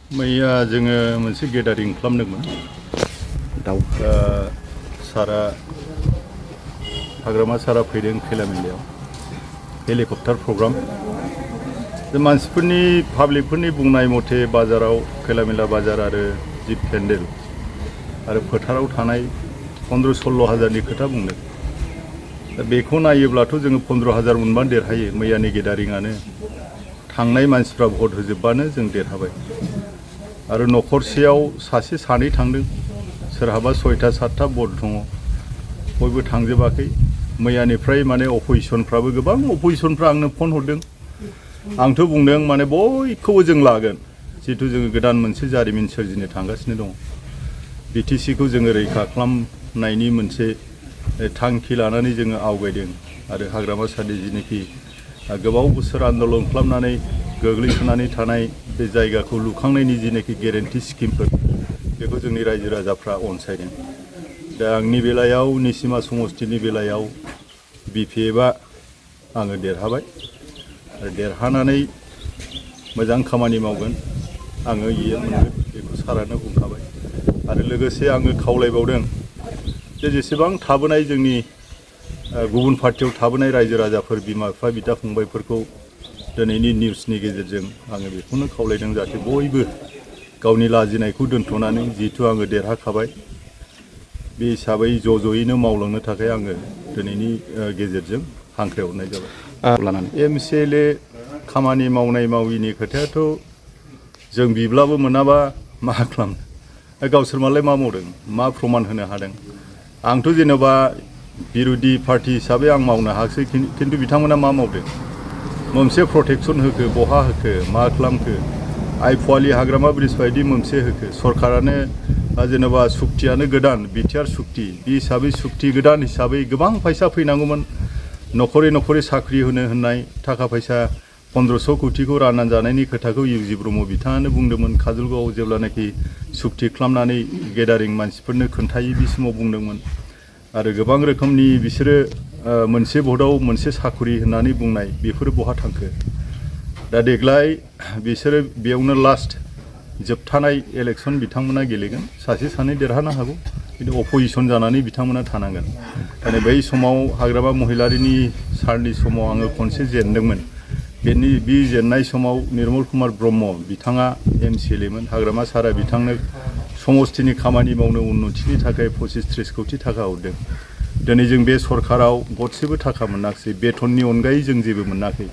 मैया जोङो मोनसे गेदारिं खालामदोंमोन दाउ सारा हाग्रामा सारा फैदों खैलामैलायाव हेलिकप्टार प्रग्राम मानसिफोरनि पाब्लिकफोरनि बुंनाय मथे बाजाराव खैलामैला बाजार आरो जिप पेन्डेल आरो फोथाराव थानाय 15-16 हाजारनि खोथा बुंदों दा बेखौ नायोब्लाथ' जोङो 15,000 मोनबानो देरहायो मैयानि गेदारिंआनो थांनाय मानसिफ्रा भट होजोबबानो जों देरहाबाय आरो न'खरसेयाव सासे सानै थांदों सोरहाबा 6-7 भट दङ बयबो थांजोबाखै मैयानिफ्राय माने अपोजिशनफ्राबो गोबां अपोजिशनफ्रा आंनो फन हरदों आंथ' बुंदों माने बयखौबो जों लागोन जिहेतु जोङो गोदान मोनसे जारिमिन सोरजिनो थांगासिनो दङ बिटिसिखौ जोङो रैखा खालामनायनि मोनसे थांखि लानानै जोङो आवगायदों आरो हाग्रामा सारनि जिनोखि गोबाव बोसोर आन्दलन खालामनानै गोग्लैसोनानै थानाय बे जायगाखौ लुखांनायनि जिनोखि गेरेन्टि स्किमफोर बेखौ जोंनि रायजो राजाफ्रा अनसायदों दा आंनि बेलायाव निसिमा समष्टिनि बेलायाव बिपिएफआ आङो देरहाबाय आरो देरहानानै मोजां खामानि मावगोन आङो इयो मोनगोन बेखौ सारानो बुंखाबाय आरो लोगोसे आङो खावलायबावदों जे जेसेबां थाबोनाय जोंनि गुबुन पार्टियाव थाबोनाय रायजो राजाफोर बिमा बिफा बिदा फंबायफोरखौ दिनैनि निउसनि गेजेरजों आङो बेखौनो खावलायदों जाहाथे बयबो गावनि लाजिनायखौ दोनथ'नानै जिहेतु आङो देरहाखाबाय बे हिसाबै ज'यैनो मावलांनो थाखाय आङो दिनैनि गेजेरजों हांख्रायहरनाय जाबाय एमसिएलए खामानि मावनाय माविनि खोथायाथ' जों बिब्लाबो मोनाबा मा खालामनो गावसोर मालाय मा मावदों मा प्रमान होनो हादों आंथ' जेनेबा बिरोधि पार्टी हिसाबै आं मावनो हायाखै खिन्थु बिथांमोना मा मावदों मोनसे प्रटेक्सन होखो बहा होखो मा खालामखो आइफवालि हाग्रामा ब्रिज बायदि मोनसे होखो सरकारानो जेनेबा सुक्तियानो गोदान बिटिआर सुक्ति बे हिसाबै सुक्ति गोदान हिसाबै गोबां फैसा फैनांगौमोन न'खरै न'खरै साख्रि होनो होननाय थाखा फैसा 1500 कोटिखौ राननानै जानायनि खोथाखौ इउजि ब्रह्म बिथाङानो बुंदोंमोन काजलगावआव जेब्लानाखि सुक्ति खालामनानै गेदारिं मानसिफोरनो खोन्थायो बे समाव बुंदोंमोन आरो गोबां रोखोमनि बिसोरो मोनसे भटआव मोनसे साखरि होननानै बुंनाय बेफोरो बहा थांखो दा देग्लाय बिसोरो बेयावनो लास्ट जोबथानाय इलेक्सन बिथांमोना गेलेगोन सासे सानै देरहानो हागौ खिन्थु अपोजिशन जानानै बिथांमोना थानांगोन माने बै समाव हाग्रामा महिलारिनि सारनि समाव आङो खनसे जेनदोंमोन बे जेननाय समाव निर्मल कुमार ब्रह्म बिथाङा एमसिएलएमोन हाग्रामा सारा बिथांनो समष्टिनि खामानि मावनो उन्नतिनि थाखाय 25-30 कोटि थाखा हरदों दिनै जों बे सरकाराव गरसेबो थाखा मोनाखिसै बेथननि अनगायै जों जेबो मोनाखै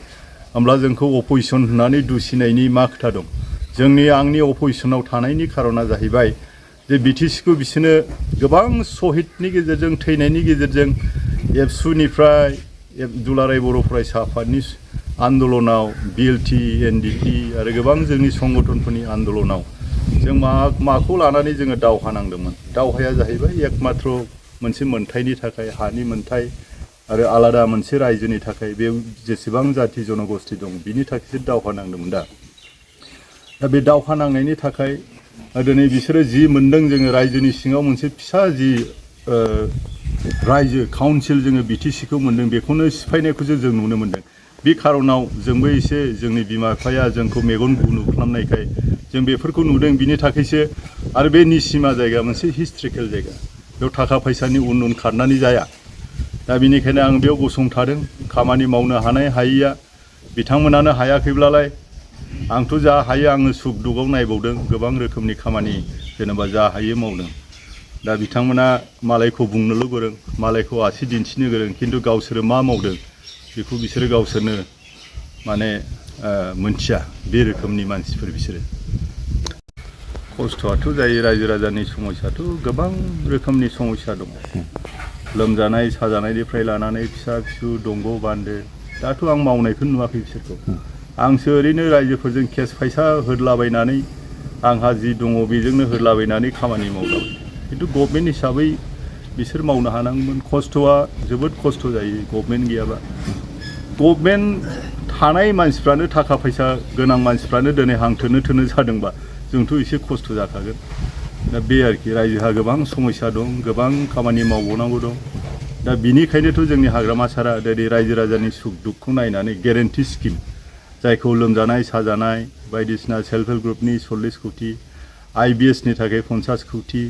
होमब्ला जोंखौ अपोजिशन होननानै दुसिनायनि मा खोथा दं आंनि अपोजिशनाव थानायनि खारना जाहैबाय जे बिटिसिखौ बिसोरनो गोबां शहीदनि गेजेरजों थैनायनि गेजेरजों एबसुनिफ्राय दुलाराय बर' फरायसा आफादनि आन्दलनाव बिएलटि एनडिपि आरो गोबां जोंनि संगठनफोरनि आन्दलनाव जों माखौ लानानै जोङो दावहा नांदोंमोन दावहाया जाहैबाय एकमात्र मोनसे मोनथायनि थाखाय हानि मोनथाय आरो आलादा मोनसे रायजोनि थाखाय बे जेसेबां जाति जनगोष्ठी दं बिनि थाखायसो दावहा नांदोंमोन दा बे दावहा नांनायनि थाखाय दिनै बिसोरो जि मोनदों जोङो रायजोनि सिङाव मोनसे फिसा जि रायजो काउन्सिल जोङो बिटिसिखौ मोनदों बेखौनो सिफायनायखौसो जों नुनो मोनदों बे खारनाव जोंबो एसे जोंनि बिमा बिफाया जोंखौ मेगन गुनु खालामनायखाय जों बेफोरखौ नुदों बिनि थाखायसो आरो बे निसिमा जायगा मोनसे हिस्ट्रिकेल जायगा बेयाव थाखा फैसानि उन खारनानै जाया दा बेनिखायनो आं बेयाव गसंथादों खामानि मावनो हानाय हायैया बिथांमोनानो हायाखैब्लालाय आंथ' जा हायो आङो सुख दुखआव नायबावदों गोबां रोखोमनि खामानि जेनेबा जा हायो मावदों दा बिथांमोना मालायखौ बुंनोल' गोरों मालायखौ आसि दिन्थिनो गोरों खिन्थु गावसोरो मा मावदों बेखौ बिसोरो गावसोरनो माने मोनथिया बे रोखोमनि मानसिफोर बिसोरो खस्थ'आथ' जायो रायजो राजानि समस्याथ' गोबां रोखोमनि समस्या दङ लोमजानाय साजानायनिफ्राय लानानै फिसा फिसौ दंग' बान्दो दाथ' आं मावनायखौ नुवाखै बिसोरखौ आंसो ओरैनो रायजोफोरजों केस फैसा होदलाबायनानै आंहा जि दङ बेजोंनो होदलाबायनानै खामानि मावलाबाय खिन्थु गभर्नमेन्ट हिसाबै बिसोर मावनो हानांगौमोन खस्थ'आ जोबोद खस्थ' जायो गभर्नमेन्ट गैयाबा गभर्नमेन्ट थानाय मानसिफ्रानो थाखा फैसा गोनां मानसिफ्रानो दिनै हांथोनो थोनो जादोंबा जोंथ' एसे खस्थ' जाखागोन दा बे आरोखि रायजोहा गोबां समस्या दं गोबां खामानि मावबावनांगौ दं दा बिनिखायनोथ' जोंनि हाग्रामा सारा दिनै रायजो राजानि सुख दुखखौ नायनानै गेरेन्टि स्किम जायखौ लोमजानाय साजानाय बायदिसिना सेल्फ हेल्प ग्रुपनि 40 कौटि IBSनि थाखाय 50 कौटि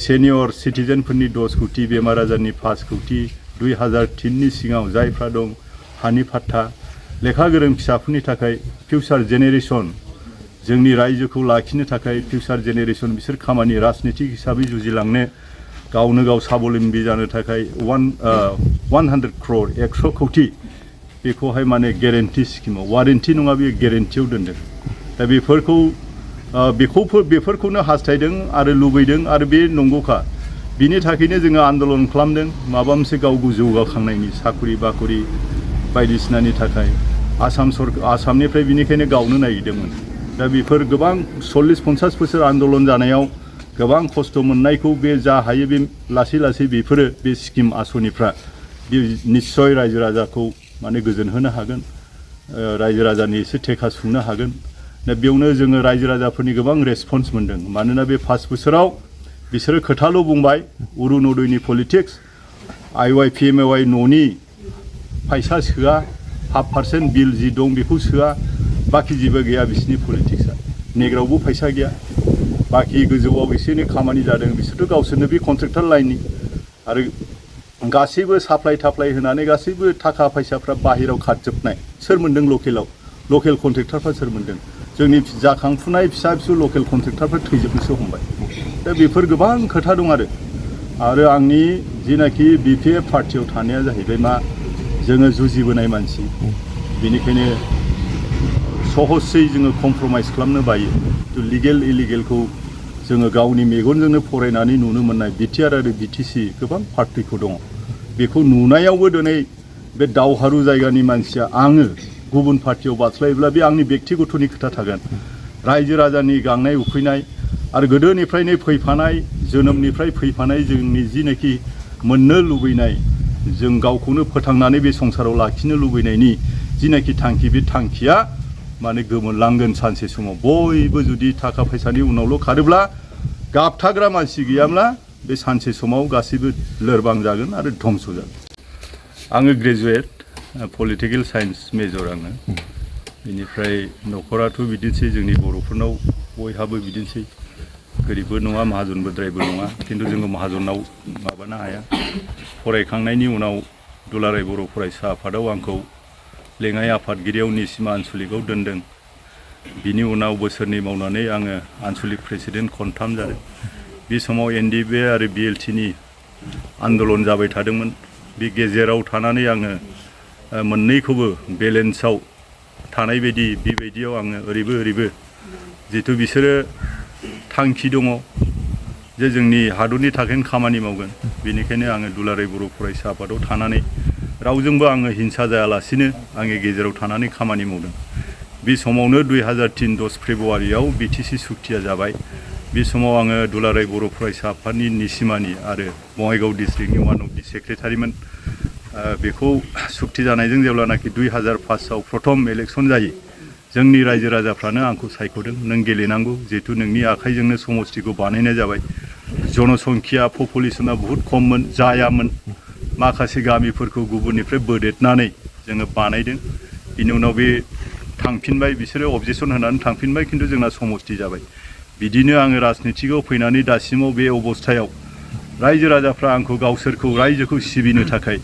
सेनियर सिटिजेनफोरनि 10 कौटि बेमार आजारनि 5 कौटि 2003नि सिगाङाव जायफ्रा दं हानि फाट्टा लेखा गोरों फिसाफोरनि थाखाय फिउचार जेनेरेशन जोंनि रायजोखौ लाखिनो थाखाय फिउचार जेनेरेशन बिसोर खामानि राजनीतिक हिसाबै जुजिलांनो गावनो गाव साबलम्बी जानो थाखाय 100 crore 100 कौटि बेखौहाय माने गेरेन्टि स्किमाव वारेन्टि नङा बे गेरेन्टियाव दोनदों दा बेफोरखौनो हास्थायदों आरो लुबैदों आरो बे नंगौखा बिनि थाखायनो जोङो आन्दोलन खालामदों माबा मोनसे गावखौ जौगाखांनायनि साखरि बाखरि बायदिसिनानि थाखाय आसामनिफ्राय बिनिखायनो गावनो नागिरदोंमोन दा बेफोर गोबां 40-50 बोसोर आन्दोलन जानायाव गोबां खस्थ' मोननायखौ बे जा हायो बे लासै लासै बेफोरो बे स्किम आसनिफ्रा बे निश्चय रायजो राजाखौ माने गोजोन होनो हागोन रायजो राजानि एसे थेखा सुंनो हागोन दा बेयावनो जोङो रायजो राजाफोरनि गोबां रेसपन्स मोनदों मानोना बे 5 बोसोराव बिसोरो खोथाल' बुंबाय अरुणोदयनि पलिटिक्स IY PMAY न'नि फैसा सोआ 5% बिल जि दं बेखौ सोआ बाखि जेबो गैया बिसोरनि पलिटिक्सआ नेग्रावबो फैसा गैया बाखि गोजौआव एसे एनै खामानि जादों बिसोरथ' गावसोरनो बे कन्ट्रेक्टर लाइननि आरो गासैबो साप्लाय थाप्लाय होनानै गासैबो थाखा फैसाफ्रा बाहेरायाव खारजोबनाय सोर मोनदों लकेल कन्ट्रेक्टरफ्रा सोर मोनदों जोंनि जाखांफुनाय फिसा फिसौ लकेल कन्ट्रेक्टरफ्रा थैजोबनोसो हमबाय दा बेफोर गोबां खोथा दं आरो आंनि जिनाखि BPF पार्टियाव थानाया जाहैबाय मा जोङो जुजिबोनाय मानसि बेनिखायनो सहसै जोङो कमप्रमाइज खालामनो बायो लिगेल इलिगेलखौ जोङो गावनि मेगनजोंनो फरायनानै नुनो मोननाय BTR आरो BTC गोबां पार्टिखौ दङ बेखौ नुनायावबो दिनै बे दावहारु जायगानि मानसिया आङो गुबुन पार्टियाव बास्लायोब्ला बे आंनि व्यक्तिगतनि खोथा थागोन रायजो राजानि गांनाय उखैनाय आरो गोदोनिफ्रायनो फैफानाय जोनोमनिफ्राय फैफानाय जोंनि जिनाखि मोननो लुबैनाय जों गावखौनो फोथांनानै बे संसाराव लाखिनो लुबैनायनि जिनाखि थांखि बे थांखिया माने गोमोरलांगोन सानसे समाव बयबो जुदि थाखा फैसानि उनावल' खारोब्ला गाबथाग्रा मानसि गैयाब्ला बे सानसे समाव गासैबो लोरबां जागोन आरो धंस जागोन आङो ग्रेजुवेट पलिटिकेल साइन्स मेजर आङो बेनिफ्राय न'खराथ' बिदिनोसै जोंनि बर'फोरनाव बयहाबो बिदिनोसै गोरिबबो नङा माहाजोनबोद्रायबो नङा खिन्थु जोङो माहाजोनाव माबानो हाया फरायखांनायनि उनाव दुलाराय बर' फरायसा आफादाव आंखौ लेङाइ आफादगिरियाव निसिमा आनसलिकआव दोनदों बिनि उनाव बोसोरनै मावनानै आङो आनसलिक प्रेसिडेन्ट खनथाम जादों बे समाव NDB आरो BLTनि आन्दलन जाबाय थादोंमोन बे गेजेराव थानानै आङो मोननैखौबो बेलेन्सआव थानाय बायदि बेबायदियाव आङो ओरैबो जिहेथु बिसोरो थांखि दङ जे जोंनि हादरनि थाखायनो खामानि मावगोन बेनिखायनो आङो दुलाराय बर' फरायसा आफादाव थानानै रावजोंबो आङो हिंसा जायालासिनो आंनि गेजेराव थानानै खामानि मावदों बे समावनो 2003 10 फेब्रुवारियाव BTC सुक्तिया जाबाय बे समाव आङो दुलाराय बर' फरायसा आफादनि निसिमानि आरो बङाइगाव डिस्ट्रिक्टनि वान अफ दि सेक्रेटारिमोन बेखौ सुक्ति जानायजों जेब्लानाखि 2005आव प्रथम इलेक्सन जायो जोंनि रायजो राजाफ्रानो आंखौ सायख'दों नों गेलेनांगौ जिहेतु नोंनि आखाइजोंनो समष्टिखौ बानायनाय जाबाय जनसंख्या पपुलेसना बहुद खममोन जायामोन माखासे गामिफोरखौ गुबुननिफ्राय बोदेरनानै जोङो बानायदों बिनि उनाव बे थांफिनबाय बिसोरो अबजेक्सन होनानै थांफिनबाय खिन्थु जोंना समष्टि जाबाय बिदिनो आङो राजनितिकआव फैनानै दासिमाव बे अबस्थायाव रायजो राजाफ्रा आंखौ गावसोरखौ रायजोखौ सिबिनो थाखाय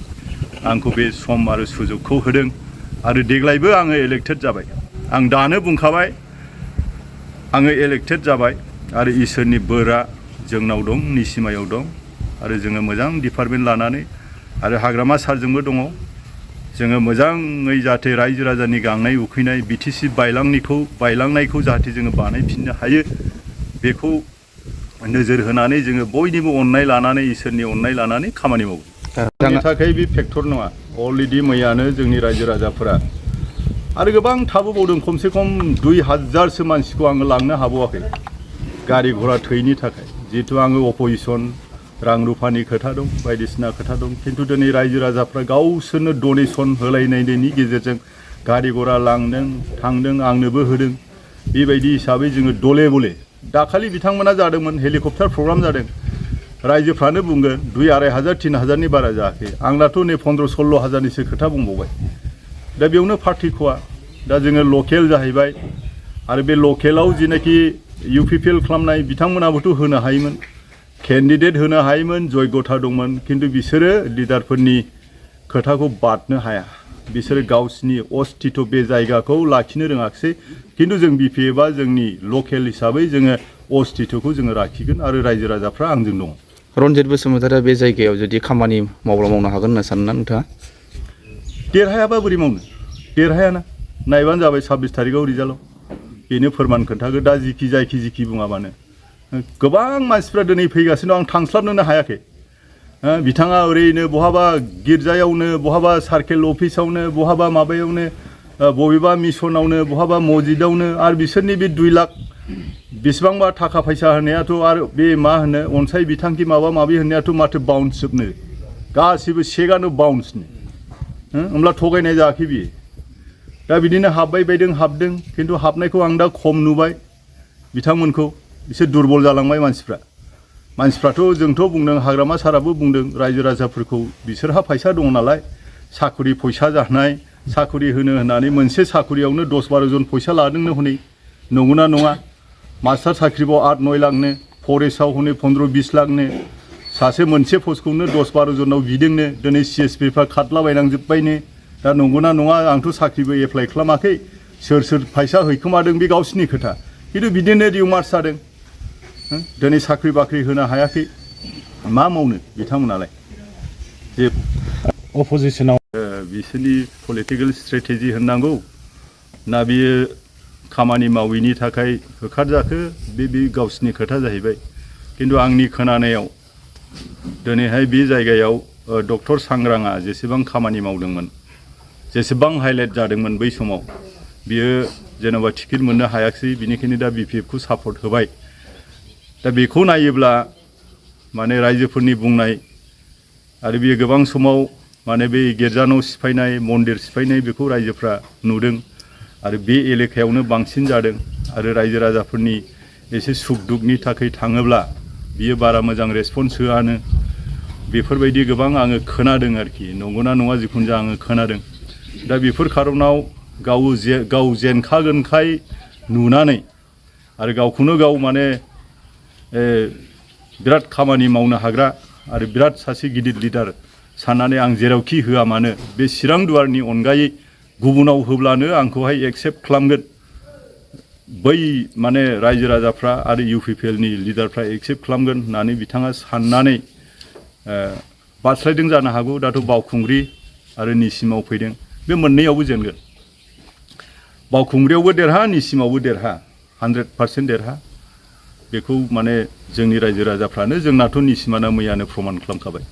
आंखौ बे सम आरो सुजुगखौ होदों आरो देग्लायबो आङो इलेक्टेड जाबाय आं दानो बुंखाबाय आङो इलेक्टेड जाबाय आरो इसोरनि बोरा जोंनाव दं निसिमायाव दं आरो जोङो मोजां डिपार्टमेन्ट लानानै आरो हाग्रामा सारजोंबो दङ जोङो मोजाङै जाहाथे रायजो राजानि गांनाय उखैनाय BTC बायलांनायखौ जाहाथे जोङो बानायफिननो हायो बेखौ नोजोर होनानै जोङो बयनिबो अननाय लानानै इसोरनि अननाय लानानै खामानि मावो बेनि थाखाय बे फेक्टर नङा अलरेडि मैयानो जोंनि रायजो राजाफोरा आरो गोबां थाबोबावदों खमसे खम 2000सो मानसिखौ आङो लांनो हाबावाखै गारि घोड़ा थैनि थाखाय जिहेतु आङो अपोजिसन रां रुफानि खोथा दं बायदिसिना खोथा दं खिन्थु दिनै रायजो राजाफ्रा गावसोरनो डनेसन होलायनायनि गेजेरजों गारि घोड़ा लांदों थांदों आंनोबो होदों बेबायदि हिसाबै जोङो दले बले दाखालि बिथांमोना जादोंमोन हेलिकप्टार प्रग्राम जादों रायजोफ्रानो बुंगोन 2,500-3,000नि बारा जायाखै आंनाथ' नै 15-16 हाजारनिसो खोथा बुंबावबाय दा बेयावनो पार्टिखौआ दा जोङो लकेल जाहैबाय आरो बे लकेलाव जिनाखि UPPL खालामनाय बिथांमोनाबोथ' होनो हायोमोन केन्डिडेट होनो हायोमोन जयगथा दंमोन खिन्थु बिसोरो लिडारफोरनि खोथाखौ बादनो हाया बिसोरो गावसिनि अस्तित्व बे जायगाखौ लाखिनो रोङाखिसै खिन्थु जों BPFआ जोंनि लकेल हिसाबै जोङो अस्तित्वखौ जोङो लाखिगोन आरो रायजो राजाफ्रा आंजों दङ। रनजित बसुमतारिया बे जायगायाव जुदि खामानि मावब्ला मावनो हागोन होनना सानो ना नोंथाङा? देरहायाबा बोरै मावनो देरहायाना नायबानो जाबाय 26 थारिखआव रिजाल्टआव बेनो फोरमान खोन्थागोन दा जिखि बुङाबानो गोबां मानसिफ्रा दिनै फैगासिनो आं थांस्लाबनोनो हायाखै बिथाङा ओरैनो बहाबा गिर्जायावनो बहाबा सार्केल अफिसावनो बहाबा माबायावनो बबेबा मिसनावनो बहाबा मस्जिदावनो आरो बिसोरनि बे 2 लाख बेसेबांबा थाखा फैसा होनायाथ' आरो बे मा होनो अनसाय बिथांखि माबा माबि होनायाथ' माथो बाउन्सजोबनो गासिबो सेकआनो बाउन्सनो होमब्ला थगायनाय जायाखै बियो दा बिदिनो हाबबाय बायदों हाबदों खिन्थु हाबनायखौ आं दा खम नुबाय बिथांमोनखौ बिसोर दुरबल जालांबाय मानसिफ्राथ' जोंथ' बुंदों हाग्रामा साराबो बुंदों रायजो राजाफोरखौ बिसोरहा फैसा दङ नालाय साखरि फैसा जानाय साखरि होननानै मोनसे साखरियावनो 10-12 जन फैसा लादोंनो हनै नंगौना नङा मास्टार साख्रिबाव 8-9 लाखनो फरेस्टआव हनै 15-20 लाखनो सासे मोनसे पस्टखौनो 10-12 जनाव बिदोंनो दिनै CSPफ्रा खारलाबायनांजोब्बायनो दा नंगौना नङा आंथ' साख्रिबो एप्लाइ खालामाखै सोर फैसा हैखोमादों बे गावसिनि खोथा खिन्थु बिदिनो रिउमार्स जादों दिनै साख्रि बाख्रि होनो हायाखै मा मावनो बिथांमोनालाय जे अपोजिशनाव बिसोरनि पलिटिकेल स्ट्रेटेजि होननांगौ ना बियो खामानि मावैनि थाखाय होखारजाखो बे गावसिनि खोथा जाहैबाय खिन्थु आंनि खोनानायाव दिनैहाय बे जायगायाव डक्टर सांग्राङा जेसेबां खामानि मावदोंमोन जेसेबां हाइलाइट जादोंमोन बै समाव बियो जेनेबा टिकेट मोननो हायाखै बिनिखायनो दा BPFखौ सापर्ट होबाय दा बेखौ नायोब्ला माने रायजोफोरनि बुंनाय आरो बियो गोबां समाव माने बे गिर्जा न' सिफायनाय मन्दिर सिफायनाय बेखौ रायजोफ्रा नुदों आरो बे एलेकायावनो बांसिन जादों आरो रायजो राजाफोरनि एसे सुख दुखनि थाखाय थाङोब्ला बियो बारा मोजां रेसपन्स होआनो बेफोरबायदि गोबां आङो खोनादों आरोखि नंगौना नङा जिखुनु जा आङो खोनादों दा बेफोर खारनाव गाव जेनखागोनखाय नुनानै आरो गावखौनो गाव माने बिराद खामानि मावनो हाग्रा आरो बिराद सासे गिदिर लिडार साननानै आं जेरावखि होआ मानो बे चिरां दुवारनि अनगायै गुबुनाव होब्लानो आंखौहाय एक्सेप्ट खालामगोन बै माने रायजो राजाफ्रा आरो UPPLनि लिडारफ्रा एक्सेप्ट खालामगोन होननानै बिथाङा साननानै बास्लायदों जानो हागौ दाथ' बावखुंग्रि आरो निसिमाव फैदों बे मोननैयावबो जेनगोन बावखुंग्रियावबो देरहा निसिमावबो देरहा 100% देरहा बेखौ माने जोंनि रायजो राजाफ्रानो जोंनाथ' निसिमाना मैयानो प्रमान खालामखाबाय।